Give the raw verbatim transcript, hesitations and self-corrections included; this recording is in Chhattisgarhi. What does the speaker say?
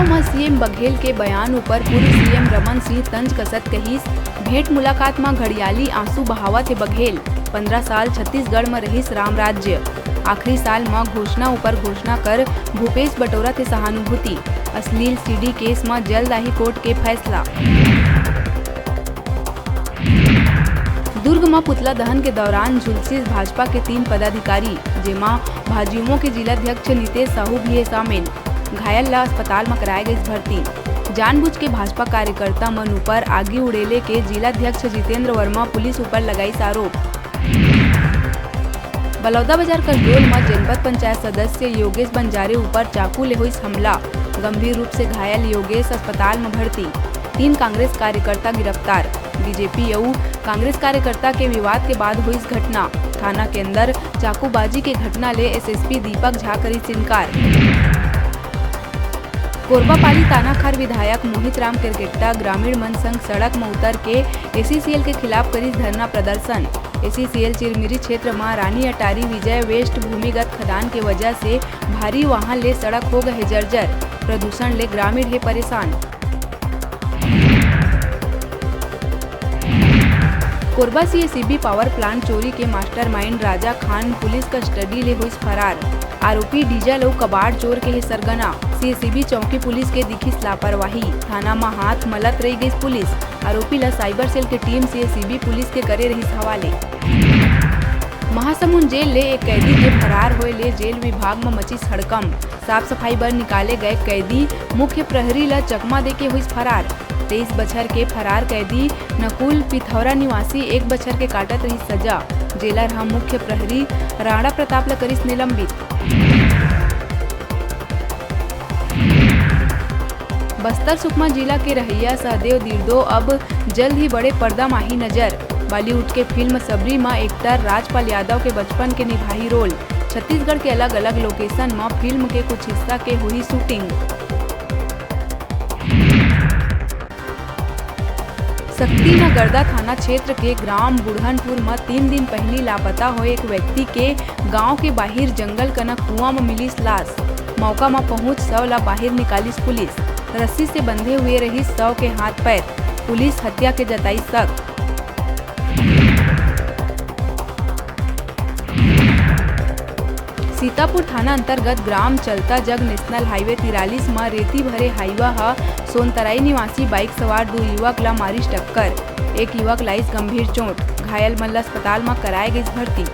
म सीएम बघेल के बयान ऊपर पूर्व सीएम रमन सिंह तंज कसत कहिस, भेंट मुलाकात म घड़ियाली आंसू बहावत हे बघेल, पंद्रह साल छत्तीसगढ़ म रहिस राम राज्य, आखिरी साल म घोषणा ऊपर घोषणा कर भूपेश बटोरत हे सहानुभूति, अश्लील सीडी केस म जल्द आही कोर्ट के फैसला। दुर्ग म पुतला दहन के दौरान झुलसिस भाजपा के तीन पदाधिकारी, जेमा भाजयुमो के जिलाध्यक्ष नितेश साहू भी हे शामिल। घायल ला अस्पताल म कराए गइस भर्ती। जानबूझ के भाजपा कार्यकर्ता मन ऊपर आगी उड़ेले के जिलाध्यक्ष जितेंद्र वर्मा पुलिस ऊपर लगाइस आरोप। बलौदाबाजार कसडोल म जनपद पंचायत सदस्य योगेश बंजारे ऊपर चाकू ले होइस हमला, गंभीर रूप से घायल योगेश अस्पताल म भर्ती, तीन कांग्रेस कार्यकर्ता गिरफ्तार। बीजेपी अउ कांग्रेस कार्यकर्ता के विवाद के बाद होइस घटना, थाना के अंदर चाकूबाजी के घटना ले एसएसपी दीपक झा करिस इनकार। कोरबापाली तानाखार विधायक मोहित राम केरकेट्टा ग्रामीण मन संग सड़क म उतर के एसीसीएल के खिलाफ करिस धरना प्रदर्शन। एसीसीएल चिरमिरी क्षेत्र म रानी अटारी विजय वेस्ट भूमिगत खदान के वजह से भारी वाहन ले सड़क हो गए जर्जर, प्रदूषण ले ग्रामीण हे परेशान। कोरबा सीएसईबी पावर प्लांट चोरी के mastermind Raja Khan police custody ले होइस फरार। आरोपी डीजल अउ कबाड़ चोर के हे सरगना। सीएसईबी चौकी पुलिस के दिखिस लापरवाही, थाना म हाथ मलत रहि गइस पुलिस। आरोपी ल साइबर सेल के टीम सीएसईबी पुलिस के करे रहिस हवाले। महासमुंद जेल ले एक कैदी के फरार होए ले जेल विभाग म मचिस हड़कंप। साफ सफाई बर निकाले गए कैदी मुख्य प्रहरी ल चकमा देके होइस फरार। तेईस बछर के फरार कैदी नकुल पिथौरा निवासी एक बछर के काटत रहिस सजा। जेलर ह मुख्य प्रहरी राणा प्रताप ल करिस निलंबित। बस्तर सुकमा जिला के रहइया सहदेव दिरदो अब जल्द ही बड़े पर्दा म आही नजर। बॉलीवुड के फिल्म सबरी म एक्टर राजपाल यादव के बचपन के निभाही रोल। छत्तीसगढ़ के अलग-अलग लोकेशन म फिल्म के कुछ हिस्सा के होही शूटिंग। सक्ती नगरदा थाना क्षेत्र के ग्राम बुढ़नपुर म तीन दिन पहिली लापता होए एक व्यक्ति के गांव के बाहिर जंगल कना कुआं म मिलिस लाश। मौका म पहुंच शव ला बाहिर निकालिस पुलिस। रस्सी से बंधे हुए रहिस शव के हाथ पैर। पुलिस हत्या के जताई शक। सीतापुर थाना अंतर्गत ग्राम चलता जग नेशनल हाईवे तिरालीस म रेती भरे हाईवा ह सोनतराई निवासी बाइक सवार दू युवक ला मारिस टक्कर। एक युवक लाइस गंभीर चोट, घायल मन ला अस्पताल म कराए गइस भर्ती।